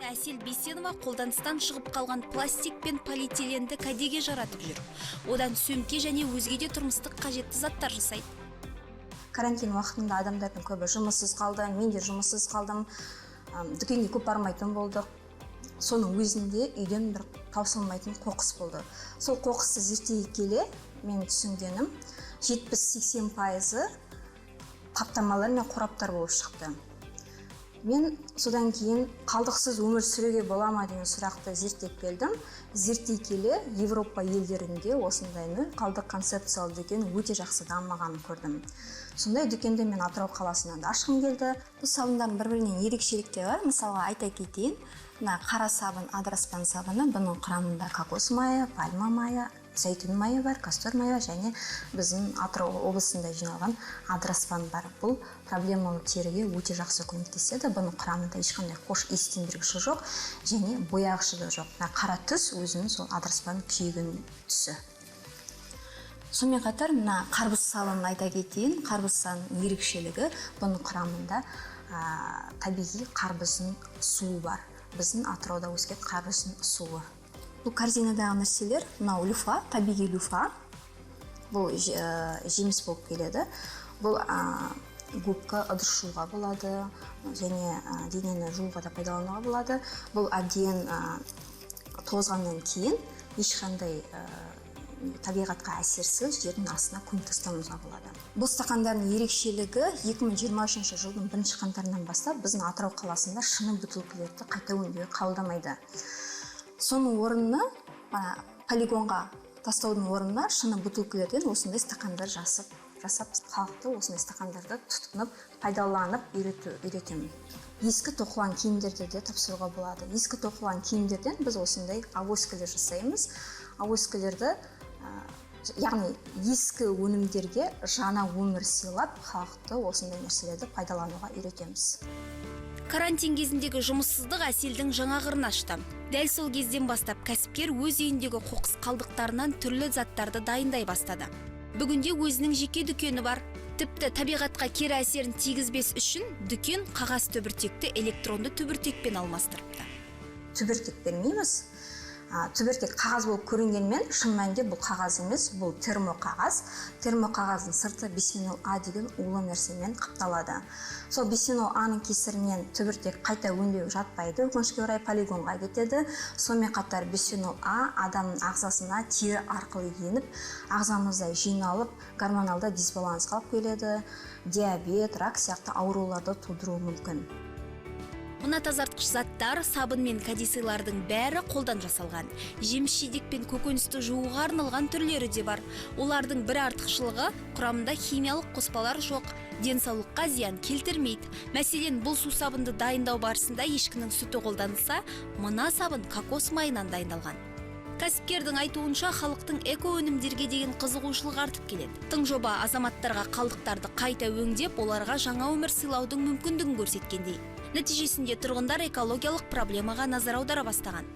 Әсел Бейсенова қолданыстан шығып қалған пластик пен полиэтиленді кәдеге жаратып жүр. Одан сөмке және өзге де тұрмыстық қажетті заттар жасайды. Карантин уақытында адамдардың көбі жұмыссыз қалды, мен де жұмыссыз қалдым. Дүкенге көп бармайтын болдық. Соның өзінде үйден бір таусылмайтын қоқыс болды. Сол қоқысты зерттей келе мен түсінгенім, 70-80%-ы қаптамалар мен қораптар болып шықты. Мен содан кейін қалдықсыз өмір сүруге бола ма деген сұрақты зерттеп келдім. Зерттей келе Европа елдерінде осындай нөл қалдық концепциялы дүкен өте жақсы дамығанын көрдім. Сондай дүкенді мен Атырау қаласынан да ашқым келді. Бұл сабындардың бір бірінен ерекшеліктері бар. Мысалға, айта кетейін, мына қара сабын, адыраспан сабыны, бұның құрамында кокос майы, пальма майы, зәйтүн майы бар, кастор майы бар және біздің Атырау облысында жиналған адыраспан бар. Бұл проблемалы теріге өте жақсы көмектеседі. Бұның құрамында ешқандай хош иістендіргіші жоқ және бояғышы да жоқ. Мына қара түс өзінің сол адыраспан күйігінің түсі. Сонымен қатар мына қарбыз сабынын айта кетейін. Қарбыз сабынының ерекшелігі, бұның құрамында табиғи қарбыздың суы бар, біздің Атырауда өскен қарбыздың суы. Бұл корзинадағы нәрселер, мынау люфа, табиғи люфа. Бұл жеміс болып келеді. Бұл губка, ыдыс жууға болады және денені жууға да пайдалануға болады. Бұл әбден тозғаннан кейін ешқандай табиғатқа әсерсіз жердің астына көміп тастауымызға болады. Бұл стақандардың ерекшелігі, 2023 жылдың 1 қаңтарынан бастап біздің Атырау қаласында шыны бөтелкелерді қайта өңдеуге қабылдамайды. Соның орнына, полигонға тастаудың орнына, шыны бөтелкелерден осындай стақандар жасап, халықты осындай стақандарды тұтынып, пайдаланып үйретемін. Ескі тоқылған киімдерді де тапсыруға болады. Ескі тоқылған киімдерден біз осындай авоськалар жасаймыз. Авоськалерді, яғни ескі өнімдерге жаңа өмір сыйлап, халықты осындай нәрселерді пайдалануға үйретеміз. Карантин кезіндегі жұмыссыздық Әселдің жаңа қырын ашты. Дәл сол кезден бастап кәсіпкер өз үйіндегі қоқыс қалдықтарынан түрлі заттарды дайындай бастады. Бүгінде өзінің жеке дүкені бар. Тіпті табиғатқа кері әсерін тигізбес үшін дүкен қағаз түбіртекті электронды түбіртекпен алмастырыпты. Түбіртек бермейміз. Түбіртек қағаз болып көрінгенмен, шын мәнінде бұл қағаз емес, бұл термоқағаз. Термоқағаздың сырты бисфенол А деген улы нәрсемен қапталады. Сол бисфенол Аның кесірінен түбіртек қайта өңдеу жатпайды, өкінішке орай, полигонға кетеді. Сонымен қатар бисфенол А адамның ағзасына тері арқылы еніп, ағзамызда жиналып, гормоналды дисбалансқа алып келеді, диабет, рак сияқты ауруларды тудыруы мүмкін. Мына тазартқыш заттар, сабын мен кәдесыйлардың бәрі қолдан жасалған. Жеміс жидек пен көкөністі жууға арналған түрлері де бар. Олардың бір артықшылығы, құрамында химиялық қоспалар жоқ, денсаулыққа зиян келтірмейді. Мәселен, бұл сусабынды дайындау барысында ешкінің сүті қолданылса, мына сабын кокос майынан дайындалған. Кәсіпкердің айтуынша, халықтың эко өнімдерге деген қызығушылығы артып келеді. Тың жоба азаматтарға қалдықтарды қайта өңдеп, оларға жаңа өмір сыйлаудың мүмкіндігін көрсеткендей. Нәтижесінде тұрғындар экологиялық проблемаға назар аудара бастаған.